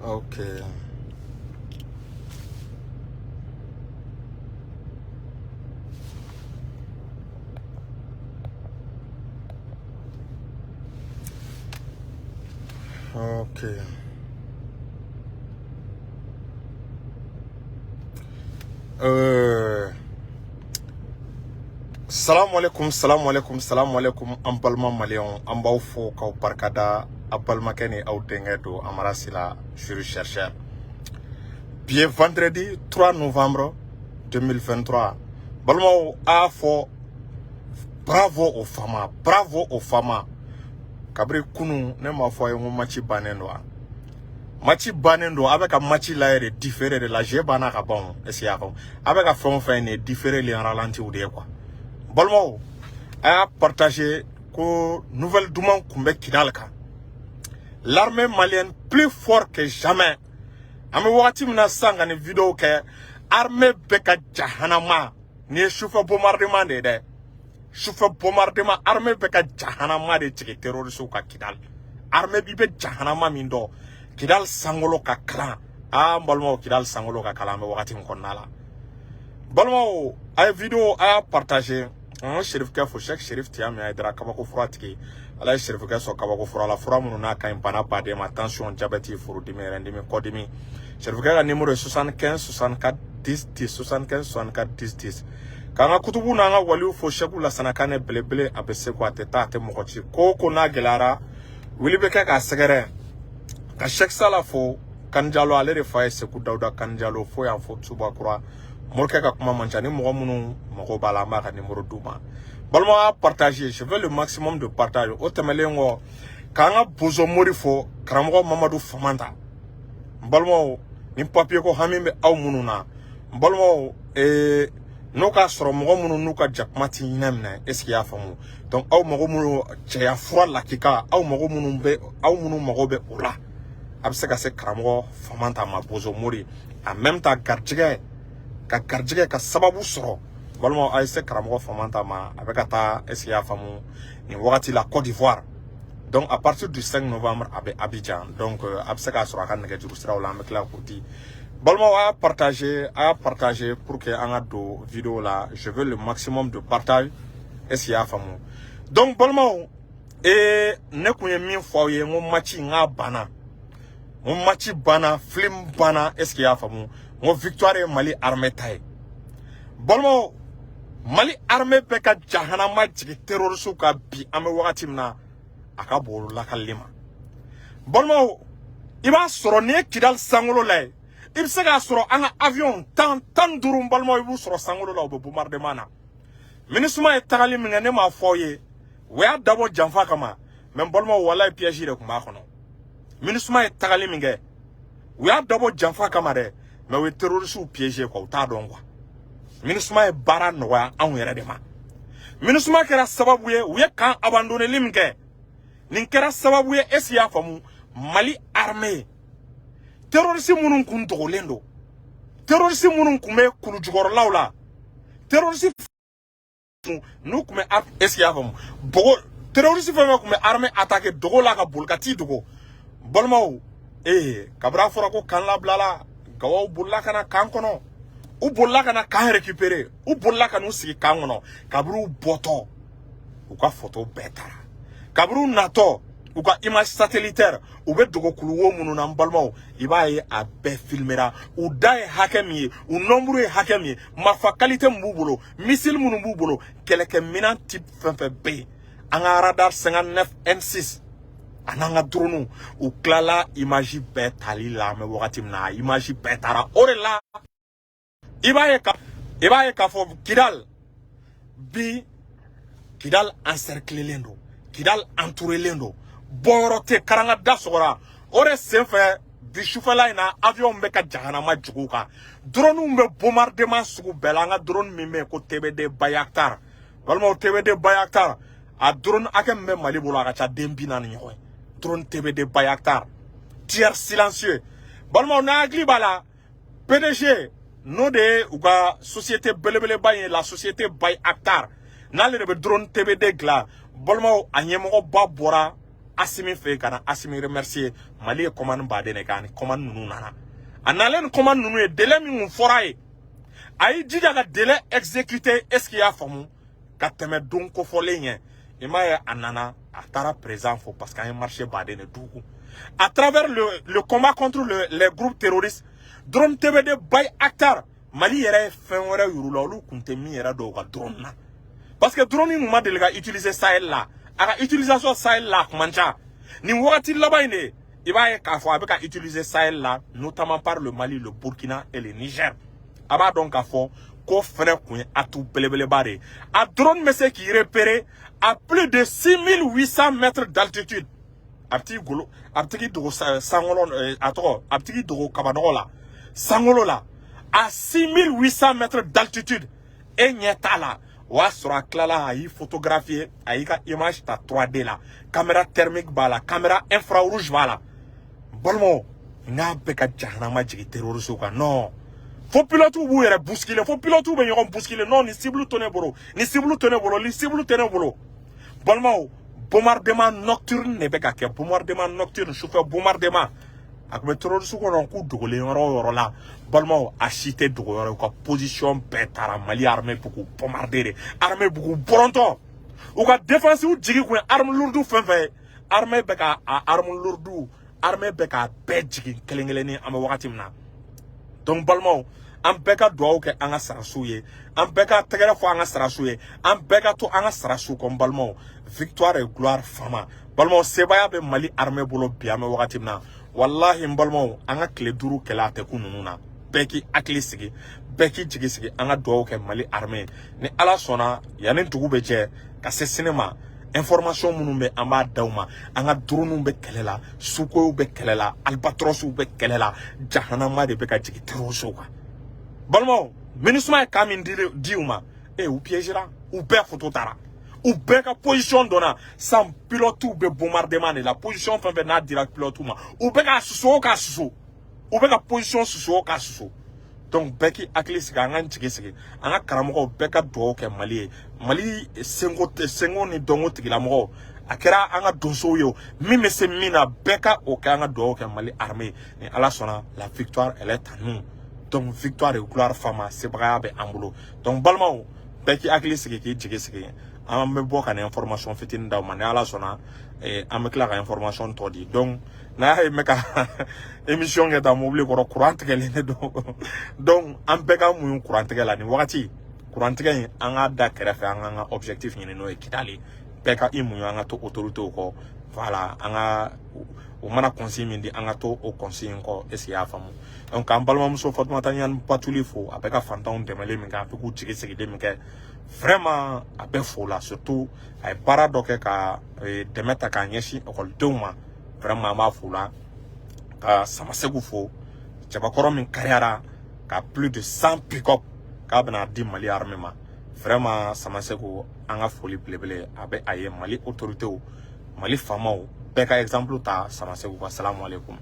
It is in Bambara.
Ok. Ok. Salamu alaikum, salamu alaikum, salamu alaikum an balima maliyɛnw, an b'aw fo k'aw barikada. A balimakɛ ni aw denkɛ don, Amara Sila, juriste chercheur. Bi ye vendredi 3 novembre 2023. Balimaw, a y'a fɔ bravo au FAMa, bravo au FAMa. Kabiri kunu ne m'a fɔ a ye n ko match bannen don wa? Match bannen don. A bɛ ka match lajɛ de différé de la, jeu banna ka ban. Est ce que i y'a faamu? A bɛ ka fɛn o fɛn nin ye différé le ralenti de ye quoi. Balimaw, a y'a partager ko nouvelle duman kun bɛ Kidal kan. L'armée malienne plus fort que jamais. An bɛ wagati min na sisan ka nin vidéo kɛ, armée bɛ ka jahanama. Nin ye sufɛ bombardement de ye dɛ, sufɛ bombardement. Armée bɛ ka jahanama de jigin terroriste ka Kidal. Armée bi bɛ jahanama min dɔn Kidal sankolo ka kalan. Aa, n balimaw, Kidal sankolo ka kalan an bɛ wagati min kɔnɔna la. Balimaw, a ye vidéo a y'a partager. An ka Serifukɛ fo, Cheikh Serif Tiyami Hayidara, kabako fura tigi. Ala ye Serifukɛ sɔn kabako fura la, fura minnu n'a ka ɲi bana baden ma: tension, diabète, furudimi, rɛndimi, kɔdimi. Serifukɛ ka numéro ye 75 64 10 10, 75 64 10 10. K'an ka kutubu n'an ka waliw fo, Seku Lasana Kanɛ belebele, a bɛ seko, a tɛ taa, a tɛ mɔgɔ ci. Ko o ko n'a gɛlɛyara, wuli bɛ kɛ k'a sɛgɛrɛ. Ka Cheikh Sala fo, Kanjalo, ale de fa ye Seku Dawuda Kanjalo fo yan fo Subakura. Morikɛ ka kuma man ca, ni mɔgɔ minnu mago b'a la, an b'a ka numéro d'u ma. Balima, partager, je veux le maximum de partage. O tɛmɛlen kɔ, k'an ka bozo mori fo, karamɔgɔ Mamadu Famanta. N balimaw, ni papier ko hami bɛ aw minnu na, n balimaw, n'o k'a sɔrɔ mɔgɔ minnu n'u ka jakuma ti ɲinɛ minɛ, est ce que i y'a faamu? Donc aw mago minnu cɛya fura lakika, aw mago minnu bɛ, aw minnu mago bɛ o la, a bɛ se ka se karamɔgɔ Famanta ma, bozo mori. En même temps, garijɛgɛ ka garijɛgɛ ka sababu sɔrɔ, balimaw, a ye se karamɔgɔ Famanta ma. A bɛ ka taa, est ce que i y'a faamu, nin wagati la Côte d'Ivoire. Donc à partir du 5 novembre, a bɛ Abidjan. Donc a bɛ se k'a sɔrɔ a ka nɛgɛjuru siraw la, an bɛ tila k'o di. Balimaw, a y'a partager, a y'a partager pour que an ka don vidéo la. Je veux le maximum de partage, est ce que i y'a faamu? Donc balimaw, ne kun ye min fɔ aw ye, n ko match n k'a banna, n ko match banna, film banna, est ce que i y'a faamu? N ko victoire ye Mali armée ta ye. Balimaw, Mali armée bɛ ka jahanama jigin terroriste ka bi. An bɛ wagati min na, a ka bon lakalili ma. Balimaw, i b'a sɔrɔ n'i ye Kidali sankolo lajɛ, i bɛ se k'a sɔrɔ an ka avion 10, 15, balimaw, i b'u sɔrɔ sankolo la, u bɛ bombardement na. MINUSMA ye tagali min kɛ, ne m'a fɔ aw ye, u y'a dabɔ janfa kama. Mais balimaw, walayi, piège de tun b'a kɔnɔ. MINUSMA ye tagali min kɛ, u y'a dabɔ janfa kama dɛ, mais u ye terroristes piégé quoi, u t'a dɔn quoi. MINUSMA ye baara nɔgɔya anw yɛrɛ de ma. MINUSMA kɛra sababu ye, u ye camp abandonneli min kɛ, nin kɛra sababu ye, est ce que i y'a faamu? Mali armée, terroriste minnu kun dogolen don, terroriste minnu kun bɛ kulu jukɔrɔlaw la, terroriste n'u kun bɛ, est ce que i y'a faamu, bogo terroriste fɛn fɛn kun bɛ armée attaquer dogo la ka boli ka t'i dogo, balimaw, kabini a fɔra ko camp labilala, gawaw bolila ka na camp kɔnɔ, u bolila ka na camp récupérer, u bolila ka n'u sigi camp kɔnɔ. Kabini u bɔtɔ, u ka photo bɛɛ taara. Kabini u natɔ, u ka image satellitaire, u bɛ dogo kuluwo minnu na, n balimaw, i b'a ye a bɛɛ filmera. U da ye hakɛ min ye, u nombre ye hakɛ min ye, marifa qualité min b'u bolo, missile minnu b'u bolo, kɛlɛkɛminɛn type fɛn fɛn bɛ yen, an ka radar 59 M6 a n'an ka drone, u tilala image bɛɛ tali la. An bɛ wagati min na, image bɛɛ taara. O de la, i b'a ye k'a fɔ Kidal bi, Kidal encerclélen don, Kidal entourélen don, bɔyɔrɔ tɛ, karanga da sɔgɔra. O de senfɛ, bi sufɛla in na, avion bɛ ka jahanama jigin u kan, drone bɛ bombardement sugu bɛɛ la. An ka drone min bɛ yen ko TBD Bayraktar, balimaw, TBD Bayraktar, a drone hakɛ min bɛ Mali bolo, a ka ca den 40 ɲɔgɔn ye. Drone TBD Bayraktar, tir silencieux. Balimaw, n'a hakili b'a la, PDG n'o de ye u ka société belebeleba ye, la société Bayraktar, n'ale de bɛ drone TBD dilan, balimaw, a ɲɛmɔgɔba bɔra. Assimi fɛ yen ka na Assimi remercier. Mali ye commande baden de kɛ, ani commande ninnu nana. A nalen ni commande ninnu ye, délai min kun fɔra a ye, a y'i jija ka délai exécuter. Est ce que i y'a faamu? Ka tɛmɛ don kofɔlen ɲɛ, i m'a ye, a nana, a taara président fo, parce que an ye marché baden de dugu à travers le combat contre les groupes terroristes. Drone TBD Bayraktar, Mali yɛrɛ ye fɛn wɛrɛ yir'u la, olu kun tɛ min yɛrɛ dɔn u ka drone na, parce que drone ninnu ma deli ka utiliser Sahel la. A ka utilisation Sahel la, a kun man ca. Nin wagati laban in de, i b'a ye k'a fɔ a bɛ ka utiliser Sahel la, notamment par le Mali, le Burkina et le Niger. A b'a dɔn k'a fɔ ko fɛnɛ kun ye atout belebeleba de ye. A drone bɛ se k'i repérer à plus de 6800 mètres d'altitude. A bɛ t'i golo, a bɛ t'i dogo sankolo, a tɔgɔ, a bɛ t'i dogo kabanɔgɔ la, sankolo la, à 6800 mètres d'altitude, e ɲɛ t'a la. O y'a sɔrɔ a tilala, a y'i photographier, a y'i ka image ta 3D la. Caméra thermique b'a la, caméra infrarouge b'a la. Balimaw, n'a bɛ ka jahanama jigin terroriste kan, non, fo pilote b'u yɛrɛ bousculer, fo pilote bɛ ɲɔgɔn bousculer. Non, ni cible to ne bolo, ni cible to ne bolo, ni cible tɛ ne bolo. Balimaw, bombardement nocturne de bɛ ka kɛ, bombardement nocturne, sufɛ bombardement. A tun bɛ terroriste kɔnɔ k'u dogolen yɔrɔ o yɔrɔ la, balimaw, a si tɛ dogo yɔrɔ ye. U ka position bɛɛ taara. Mali armée bɛ k'u bombarder de, armée bɛ k'u bɔrɔntɔ. U ka défense jigi kun ye arme lourde fɛn fɛn ye, armée bɛ ka a arme lourde, armée bɛ k'a bɛɛ jigin kelen kelenni an bɛ wagati min na. Donc balimaw, an bɛɛ ka dugawu kɛ an ka sarasiw ye, an bɛɛ ka tɛgɛrɛ fɔ an ka sarasiw ye, an bɛɛ ka to an ka sarasiw kɔ. N balimaw, victoire et gloire fama. Balimaw, sebaaya bɛ Mali armée bolo bi an bɛ wagati min na. Walahi, n balimaw, an ka tile 5 kɛlɛ a tɛ ku ninnu na. Bɛɛ k'i hakili sigi, bɛɛ k'i jigi sigi. An ka dugawu kɛ Mali armée ye. Ni Ala sɔnna, yanni dugu bɛ jɛ ka se sini ma, information minnu bɛ, an b'a d'aw ma. An ka drone bɛ kɛlɛ la, Sukhoiw bɛ kɛlɛ la, Albatrosw bɛ kɛlɛ la. Jahanama de bɛ ka jigin terroristes kan. Balimaw, MINUSMA ye cas min di u ma, e u piégera, u bɛɛ photo taara, u bɛɛ ka position dɔnna. San pilotes bɛ bombardement de la, position fɛn fɛn n'a dira pilote ma, u bɛ k'a susu o k'a susu, u bɛ ka position susu o k'a susu. Donc bɛɛ k'i hakili sigi, an k'an jigi sigi. An ka karamɔgɔw bɛɛ ka dugawu kɛ Mali ye. Mali senko tɛ senko ni dɔnko tigilamɔgɔw, a kɛra an ka donsow ye o, min bɛ se min na, bɛɛ ka o kɛ. An ka dugawu kɛ Mali armée. Ni Ala sɔnna, la victoire, elle est à nous. Donc victoire et gloire fama, sebagaya bɛ an bolo. Donc balimaw, bɛɛ k'i hakili sigi, k'i jigi sigi. An bɛ bɔ ka nin information fitinin d'aw ma. Ni Ala sɔnna, an bɛ tila ka information tɔ di. Donc n'a y'a ye n bɛ ka émission kɛ tan mobili kɔrɔ, courant tigɛlen de don. Donc an bɛɛ ka muɲu courant tigɛ la nin wagati. Courant tigɛ in, an k'a da kɛrɛfɛ, an k'an ka objectif ɲini, n'o ye Kidali. Bɛɛ ka i muɲu, an ka to autorité kɔ. Voilà, an ka u mana consigne min di, an ka to o consigne kɔ. Est ce que i y'a faamu? Donc k'an balimamuso Fatumata Ɲani Batuli fo, a bɛ ka fantanw dɛmɛli min kɛ, a bɛ k'u jigi sigili min kɛ, vraiment a bɛ fo la. Surtout a ye baara dɔ kɛ ka dɛmɛ ta k'a ɲɛsin ekɔlidenw ma, vraiment an b'a fo la. Ka Samasegu fo, cɛbakɔrɔ min kariyara ka plus de 100 pick-up k'a bɛna di Mali armée ma. Vraiment Samasegu, an ka foli belebele a bɛ a ye. Mali autorités, Mali faamaw bɛɛ ka exemple ta Samasegu kan. Salamu aleykum.